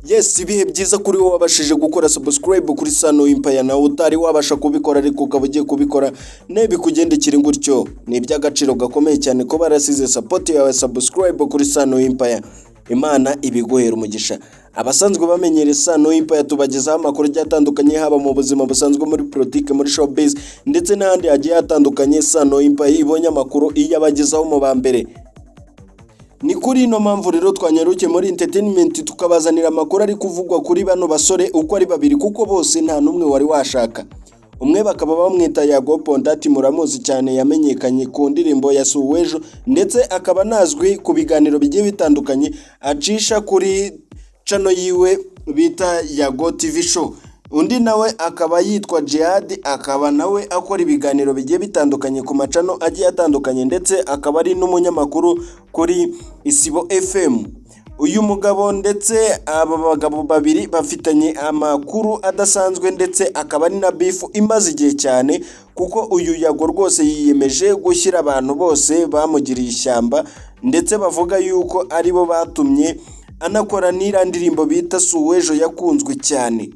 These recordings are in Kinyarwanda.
Yes, ibihe byiza kuri wowe wabashije gukora subscribe kuri Sano Empire, nawe utari wabasha kubikora ariko ukaba ugiye kubikora, nebikugendekere gutyo. Ni iby'agaciro gakomeye cyane ko barasize support yawe, subscribe kuri Sano Empire. Imana ibiguhera umugisha. Abasanzwe bamenyera Sano Empire, tubagezaho amakuru agiye atandukanye, haba mu buzima busanzwe, muri politike, muri showbiz ndetse n'ahandi hagiye hatandukanye. Sano Empire ibonye amakuru iyabagezaho mu ba mbere. Ni kuri ino mpamvu rero twanyarukiye muri entertainment, tukabazanira amakuru ari kuvugwa kuri bano basore uko ari babiri, kuko bose nta n'umwe wari washaka. Umwe bakaba bamwita Yago Pondati, muramuzi cyane, yamenyekanye ku ndirimbo ya Suwejo, ndetse akaba anazwi ku biganiro bigiye bitandukanye acisha kuri channel yiwe bita Yago TV Show. Undi nawe akaba yitwa Djihad, akaba nawe akora ibiganiro bigiye bitandukanye ku ma channel agiye atandukanye, ndetse akaba ari n'umunyamakuru kuri Isibo FM. Uyu mugabo ndetse aba bagabo babiri bafitanye amakuru adasanzwe, ndetse akaba ari na beef imaze igihe cyane, kuko uyu Yago rwose yiyemeje gushyira abantu bose bamugiriye ishyamba, ndetse bavuga yuko aribo batumye anakora n'iriya ndirimbo bita Suwejo yakunzwe cyane.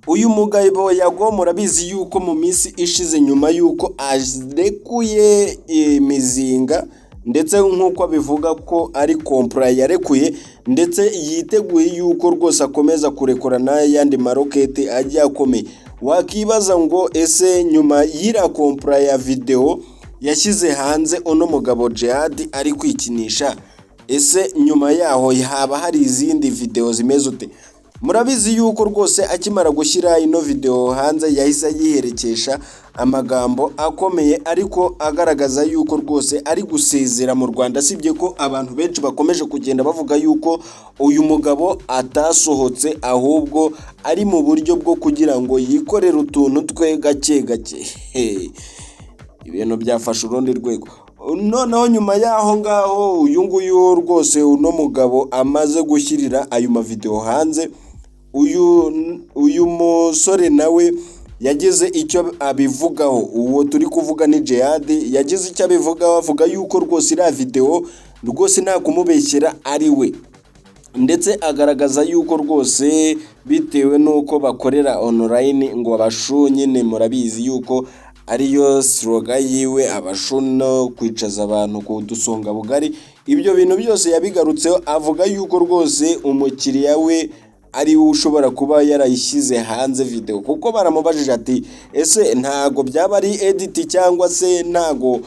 Uyu mugabo Yago, murabizi yuko mu minsi ishize, nyuma yuko arekuye imizinga, ndetse nk'uko abivuga ko ari kompura yarekuye, ndetse yiteguye yuko rwose akomeza kurekura n'ayandi maroketi agiye akomeye. Wakibaza ngo ese nyuma y'iriya kompura ya videwo yashyize hanze uno mugabo Djihad ari kwikinisha, ese nyuma yaho haba hari izindi videwo zimeze ute? Murabizi yuko rwose akimara gushyira ino videwo hanze yahise ayiherekesha amagambo akomeye, ariko agaragaza yuko rwose ari gusezera mu Rwanda, sibye ko abantu benshi bakomeje kugenda bavuga yuko uyu mugabo atasohotse, ahubwo ari mu buryo bwo kugira ngo yikorere utuntu twe gake gake. Ibintu byafashe urundi rwego. Noneho nyuma y'aho ngaho uyu nguyu rwose, uno mugabo amaze gushyirira ayo mavidewo hanze, uyu musore nawe yagize icyo abivugaho. Uwo turi kuvuga ni Djihad. Yagize icyo abivugaho, avuga yuko rwose iriya videwo rwose nta kumubeshyera ari we, ndetse agaragaza yuko rwose bitewe n'uko bakorera online, ngo abashu nyine murabizi yuko ariyo slogan yiwe, abashu no kwicaza abantu ku dusonga bugari. Ibyo bintu byose yabigarutseho, avuga yuko rwose umukiriya we ari we ushobora kuba yarayishyize hanze videwo, kuko baramubajije ati: "Ese ntago byaba ari edit, cyangwa se ntago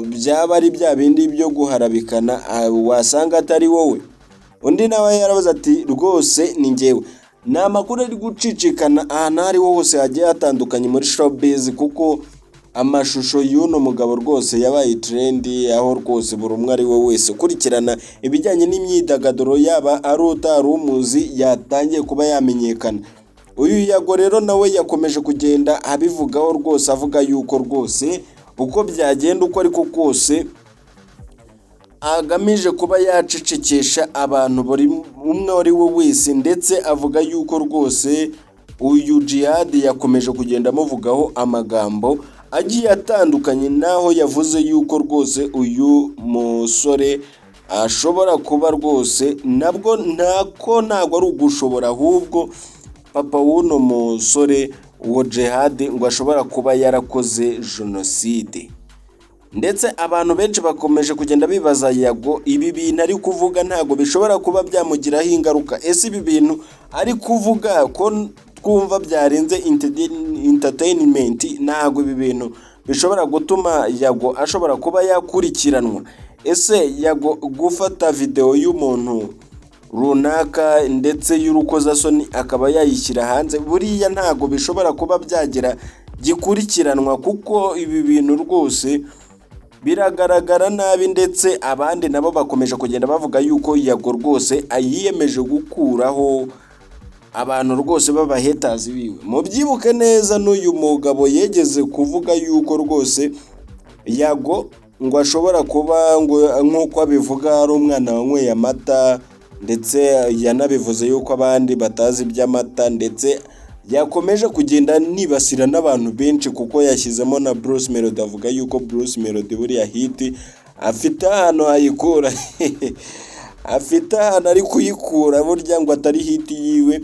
byaba ari bya bindi byo guharabikana, wasanga atari wowe?" Undi nawe yarabaze ati: "Rwose ni njyewe." Ni amakuru ari gucicikana ahantu aho ariho hose hagiye hatandukanye muri showbiz, kuko amashusho y'uno mugabo rwose yabaye trend, aho rwose buri umwe ari we wese ukurikirana ibijyanye n'imyidagaduro, yaba ari utari umuzi, yatangiye kuba yamenyekana. Uyu Yago rero nawe yakomeje kugenda abivugaho rwose, avuga yuko rwose uko byagenda uko ariko kose agamije kuba yacecekesha abantu buri umwe ari we wese, ndetse avuga yuko rwose uyu Djihad yakomeje kugenda amuvugaho amagambo agiye atandukanye, n'aho yavuze yuko rwose uyu musore ashobora kuba rwose nabwo ntako ntabwo ari ugushobora, ahubwo papa w'uno musore uwo Djihad ngo ashobora kuba yarakoze jenoside. Ndetse abantu benshi bakomeje kugenda bibaza: Yago ibi bintu ari kuvuga ntabwo bishobora kuba byamugiraho ingaruka? Ese ibi bintu ari kuvuga ko twumva byarenze entertainment, ntabwo ibi bintu bishobora gutuma Yago ashobora kuba yakurikiranwa? Ese Yago gufata videwo y'umuntu runaka ndetse y'urukozasoni akaba yayishyira hanze, buriya ntabwo bishobora kuba byagira gikurikiranwa? Kuko ibi bintu rwose biragaragara nabi. Ndetse abandi nabo bakomeje kugenda bavuga yuko Yago rwose yiyemeje gukuraho abantu rwose b'aba haters biwe. Mubyibuke neza, n'uyu mugabo yegeze kuvuga yuko rwose Yago ngo ashobora kuba ngo nk'uko abivuga ari umwana wanyweye amata, ndetse yanabivuze yuko abandi batazi iby'amata, ndetse yakomeje kugenda nibasira n'abantu benshi, kuko yashyizemo na Bruce Melody, avuga yuko Bruce Melody buriya hit afite ahantu hayikura. Afite ahantu ari kuyikura burya ngo atari hit yiwe.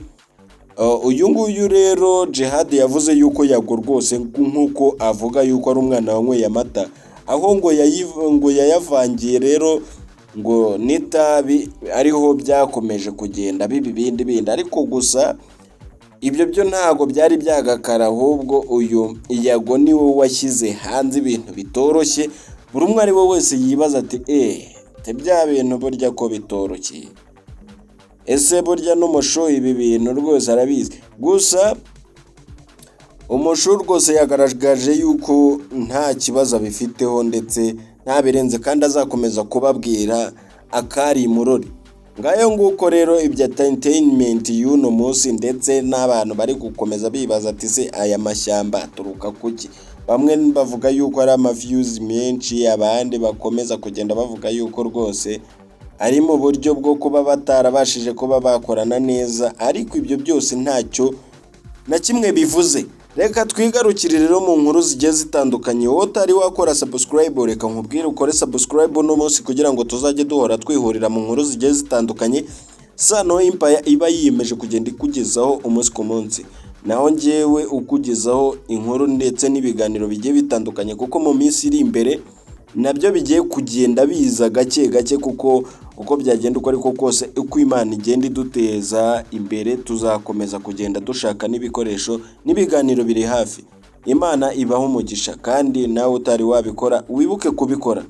Uyu nguyu rero Djihad yavuze yuko Yago rwose, nk'uko avuga yuko ari umwana wanyweye amata, aho ngo yayavangiye rero ngo n'itabi, ariho byakomeje kugenda biba ibindi bindi. Ariko gusa ibyo byo ntabwo byari byagakara, ahubwo uyu Yago niwe washyize hanze ibintu bitoroshye. Buri umwe ari we wese yibaza ati: "Eee, bya bintu burya ko bitoroshye, ese burya n'umushu ibi bintu rwose arabizi?" Gusa umushu rwose yagaragaje yuko nta kibazo abifiteho ndetse nta birenze, kandi azakomeza kubabwira akari imurori. Ngayo nguko rero ibya entertainment y'uno munsi, ndetse n'abantu bari gukomeza bibaza ati: "Se aya mashyamba aturuka kuki?" Bamwe bavuga yuko ari ama views menshi, abandi bakomeza kugenda bavuga yuko rwose ari mu buryo bwo kuba batarabashije kuba bakorana neza, ariko ibyo byose ntacyo na kimwe bivuze. Reka twigarukire rero mu nkuru zigiye zitandukanye. Wowe utari wakora subscribe, reka nkubwire ukore subscribe uno munsi kugira ngo tuzajye duhora twihurira mu nkuru zigiye zitandukanye Sano Empire iba yiyemeje kugenda ikugezaho umunsi ku munsi. Naho njyewe ukugezaho inkuru ndetse n'ibiganiro bigiye bitandukanye, kuko mu minsi iri imbere nabyo bigiye kugenda biza gake gake, kuko uko byagenda uko ariko kose, uko Imana igenda iduteza imbere, tuzakomeza kugenda dushaka n'ibikoresho n'ibiganiro biri hafi. Imana ibaho umugisha, kandi nawe utari wabikora wibuke kubikora.